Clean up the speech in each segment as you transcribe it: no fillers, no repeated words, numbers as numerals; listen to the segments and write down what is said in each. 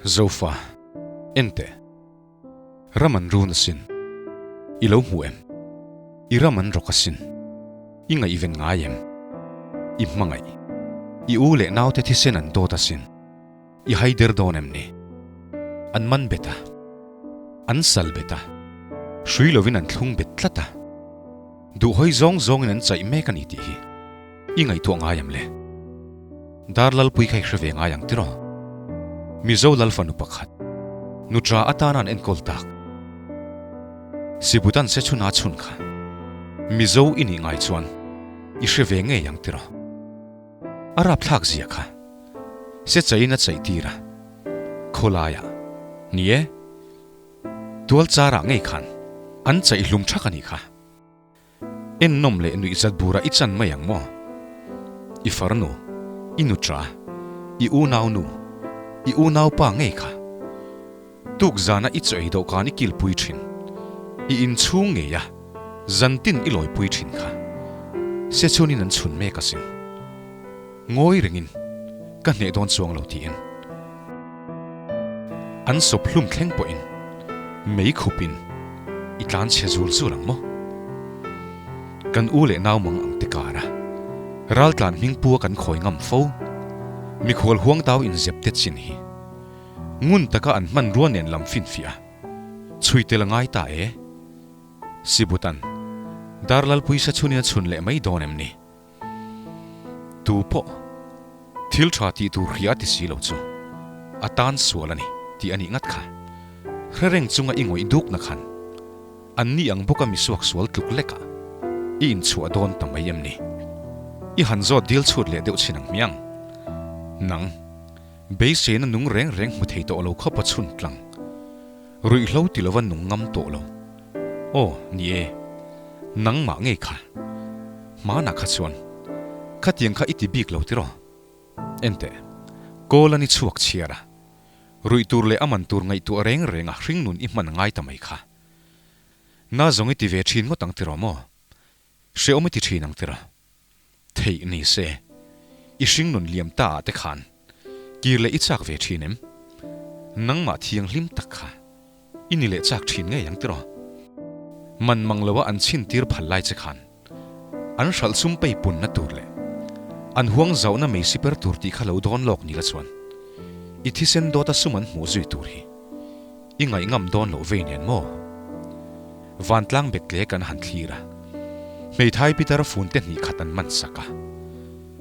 Zofa, Enteh, ram an run asin. I lo hmu em? I ram an rawk asin. I ngaihven ngai em? I hmangaih. I u leh naute thisen an dawt asin. I hai der dawn em ni? An man bet a. An sal bet a. Hrui lovin an thlung bet tlat a. Duhhawi zawng zawngin an chaih mek a ni tih hi i ngaihtuah ngai em le? Dar Lalpui kha i hre ve ngai ang tiraw? Mizo Lal fanu pakhat, nutra atana an enkawl tak, Sibutan Sechhuna chhun kha Mizo i nih ngai chuan i hre ve ngei ang tiraw? A rapthlak zia kha se chaiin a chaih tir a, khawlaiah, ni e, tual charah ngei khan an chaih hlum thak a nih kha. Ennawm leh nuihzat burah i chan mai ang maw? I farnu, i nutra, i unaunu, i unaupa ngei kha. Tuk zana i chaw ei dawhkan i kilpui thin, i inchhung ngei a, zantin i lawipui thin kha. Sechhunin an chhun mek asin. Ngawi rengin ka hneh dawn chuang lo tiin an sawp hlum thleng pawhin mei khupin i tlan chhe zul zul ang maw? Kan u leh nau mang ang te kara raltlan hming pua kan khawi ngam fo mikhual huangtau inzep te chin hi ngun taka an hmanrua nen lam finfiah a chhui tel a ngai ta e. Sibutan, Darlalpui Sachhunin a chhun leh mai dawn em ni? Tu pawh thil tha tih tur hria ti si lo chu a tan sual a ni tih a nih ngat kha. Hre reng chunga i ngawih dukna khan an ni ang bawka misuak sual tluk lekah i inchhuah dawn ta mai em ni? I han zawt dil chhut leh deuh chhin ang hmiang. Nang, beiseina nung reng reng hmu thei tawh lo khawpa chhun tlang. Ruihhlo ti lova nung ngam tawh lo. Aw, ni e. Nangmah ngei kha. Hmanah kha chuan khatiang kha i ti bik lo tiraw? Enteh, kawl a ni chhuak chhiar a. Ruih tur leh a man tur ngaihtuah reng reng a hringnun i hman ngai ta mai kha. Na zawng i ti ve thin ngawt ang tiraw maw? Hrehawm i ti thin ang tiraw? Theih ni se, i hringnun liam ta ah te khan kir leh i chak ve thin em? Nangmah thianghlim tak kha i ni leh chak thin ngei ang tiraw? Man mang loa an chhin tir phal lai che khan an hralh sum pei punna tur leh an huang zauhna mei siper tur tih kha lo dawn lawk ni la chuan i thisen dawta sum an hmuh zui tur hi i ngaih ngam dawn loh vei nen maw? Vantlang bet hle kan han thlir a, hmeithai pitar fun te hnih khat an man sak a,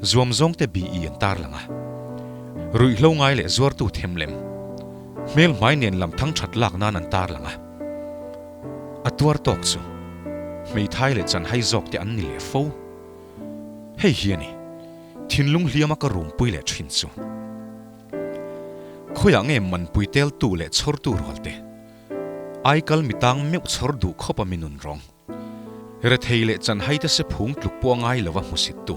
zuam zawng te BE an tarlang a, ruihhlo ngai leh zuartu them lem, hmel hmai nen lam thang that lak nan an tarlang a, a tuar tawk chu hmeithai leh chanhai zawk te an ni leh fo. Hei hi a ni, thinlung hliama ka rumpui leh thin chu. Khawiah nge manpui teltu leh chhawrtu rualte? Aikal mi tang meuh chhawr duh khawp a mi nun rawng. Rethei leh chanhai te se phung tluk pawh a ngai lo a hmusittu.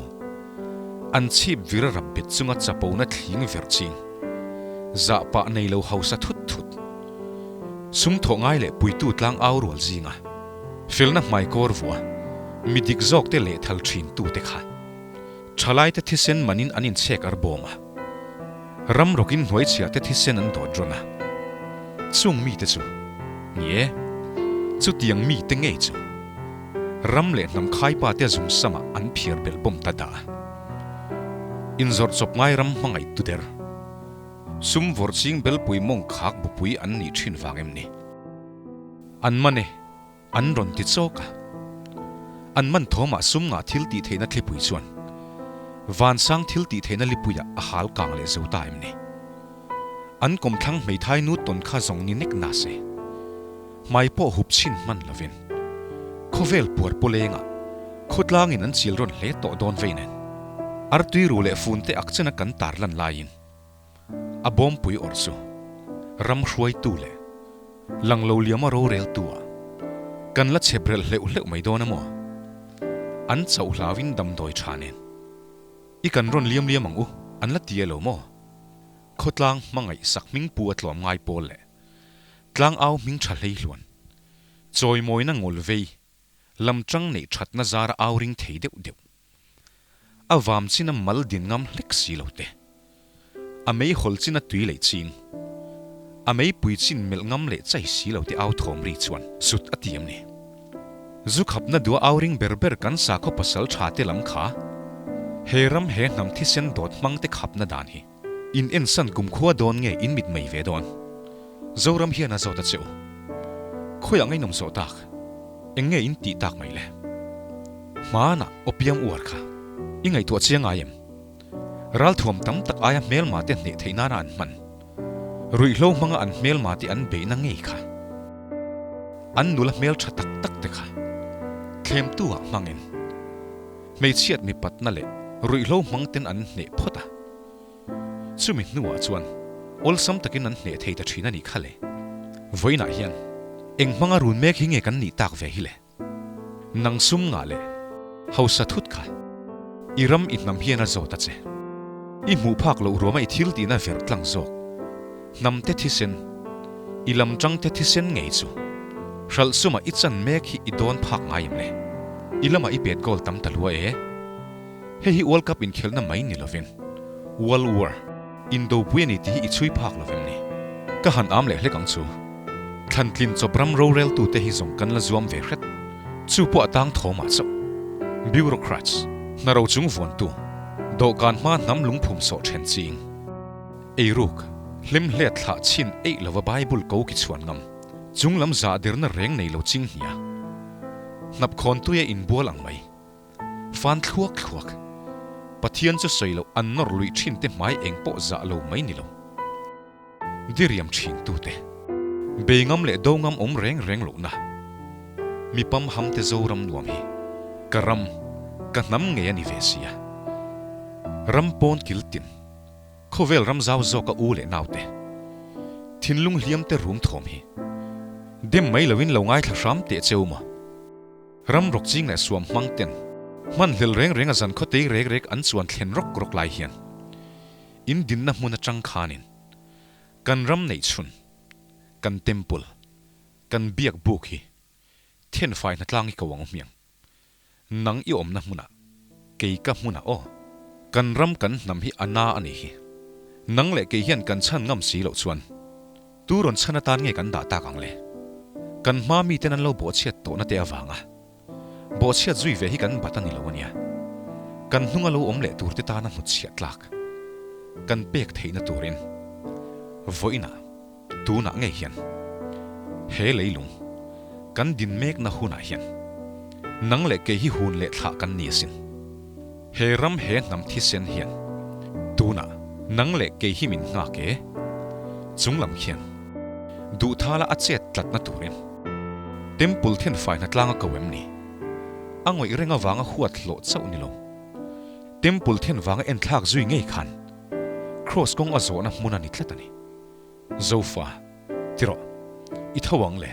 An chhip vir a rap bet chunga chapona thling ver ching. Zah pah nei lo hausa thut thut. Sum thawh ngai leh puitu tlang au rual zinga felna hmaikawr vuah mi dik zawk te lehthal thin tu te kha. Thalai te thisen manin an inchhek ar bawm a. Ram rawkin hnuaichhiah te thisen an dawt rawn a, chung mite chu, ni e, chutiang mite ngei chu ram leh hnam khaipa te zum samah an phiar belh bawm ta dah a. Inzawrh chawp ngai ram hmangaih tu der, sum vawrh ching belpui mawng khak bupui an nih thin vang em ni? An man e, an rawn ti chawk a. An man thawmah sum ngah thil tih theihna thlipui chuan vansang thil tih theihna lipuiah a hal kang leh zo ta em ni? An kawmthlang hmeithai nu tawn kha zawng ni nek na se. Hmai pawh hup chhin hman lovin khawvel puar pawlengah khawtlangin an chil rawn hle tawh dawn vei nen artui ru leh fun te ak chena kan tarlan laiin a bawmpui awrh chu ram hruaitu leh Lang lo liama roreltu ah kan la chep relh hleuh hleuh mai dawn a maw? An chauh hlauin damdawi tha nen i kan rawn liam liam ang u an la ti e lo maw? Khawtlang hmangaih sak hming pu a tlawm ngai pawl leh tlang au hming tha hlei hluan chawimawina ngawl vei lam tang neih thatna zara au ring thei deuh deuh. A vam chin a mal din ngam hlek si lo te. A meihawl chin a tui leh ching. A meipui chin melh ngam leh chai si lo te au thawm ri chuan sut a ti em ni? Zu khapna dua au ring ber ber kan sakhaw pasal tha te lam kha he ram he hnam thisen dawt hmang te khapna dan hi in ensan kumkhua dawn nge in mit mai ve dawn? Zoram hian a zawt a che u. Khawiah ngei nawm zawh tak? Eng nge in tih tak mai le? Hmanah opium uar kha i ngaihtuah chiang ngai em? Ralthuam tam tak aia hmelma te hneh theih nana an hman. Ruihhlo hmanga an hmelma te an beihna ngei kha. An nula hmel tha tak tak te kha thlemtu ah hmangin hmeichhiat mipatna leh ruihhlo hmang ten an hneh phawt a. Chumi hnuah chuan awlsam takin an hneh thei ta thin a nih kha le. Vawiinah hian eng hmanga run mek hi nge kan nih tak ve hi le? Nang sum ngah leh hausa thut kha i ram i hnam hian a zawt a che. I hmuh phak loh ruama i thil tihna verh tlang zawk. Hnam te thisen, i lam tang te thisen ngei chu hralh suma i chan mek hi i dawn phak ngai em le? I lamah i pet goal tam ta lua e. Hei hi World Cup inkhelhna mai ni lovin World War indopui a ni tih hi i chhui phak lovem ni? Ka han am leh hlek ang chu. Thlantlin chawp ram roreltute hi zawng kan la zuam ve hret. Chu pawh a tang thawmah chauh. Bureaucrats, hna ro chung vuantu, dawhkan hma hnam lungphum sawh then ching. Eiruk, hlim hlet thlah chhin eih lova Bible ko ki chhuan ngam, chunglam zah dirna reng nei lo ching hnia. Hnapkhawn tuia inbual ang mai. Fan thluak thluak. Pathian chu sawi loh an nawr luih thin te hmai eng pawh zah lo mai ni lo. Diriam thin tu te. Bei ngam leh do ngam awm reng reng loh na. Mi pam ham te Zoram nuam hi. Ka ram, ka hnam ngei a ni ve sia. Ram pawn kil tin. Khawvel ram zau zawk a u leh nau te. Thinlung hliam te rum thawm hi. Dem mai loin lo ngaithla hram teh cheu maw. Ram rawk ching leh suam hmang ten hman hlel reng reng a zan khaw tei rek rek an chuan thlen rawk rawk lai hian in dinna hmun atang khanin kan ram neih chhun, kan temple, kan biak buk hi thenfai hnatlang i ko ang hmiang. Nang i awmna hmunah, kei ka hmunah aw, kan ram kan hnam hi a na a nih hi. Nang leh kei hian kan chhan ngam si loh chuan Tu rawn chhan atan nge kan dah tak ang le? Kan hma miten an lo bawhchhiat tawhna te avanga bawhchhiat zui ve hi kan bat a ni lo a nia. Kan hnunga lo awm leh turte tana hnutchhiah tlak kan pek theihna turin vawiinah tunah ngei hian he leilung kan din mekna hunah hian nang leh kei hi hun leh thlah kan ni asin. He ram he hnam thisen hian tunah nang leh kei hi min nghak e. Chunglam khian duhthala a chet tlatna turin Temple thenfai hnatlang a ko em ni? A ngawih reng avanga huat hlawh chauh ni lo. Temple then vanga enthlak zui ngei khan Kraws kawng a zawhna hmun a ni tlat a ni. Zofa, ti rawh, i tho ang le.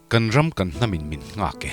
Kan ram kan hnamin min nghak e.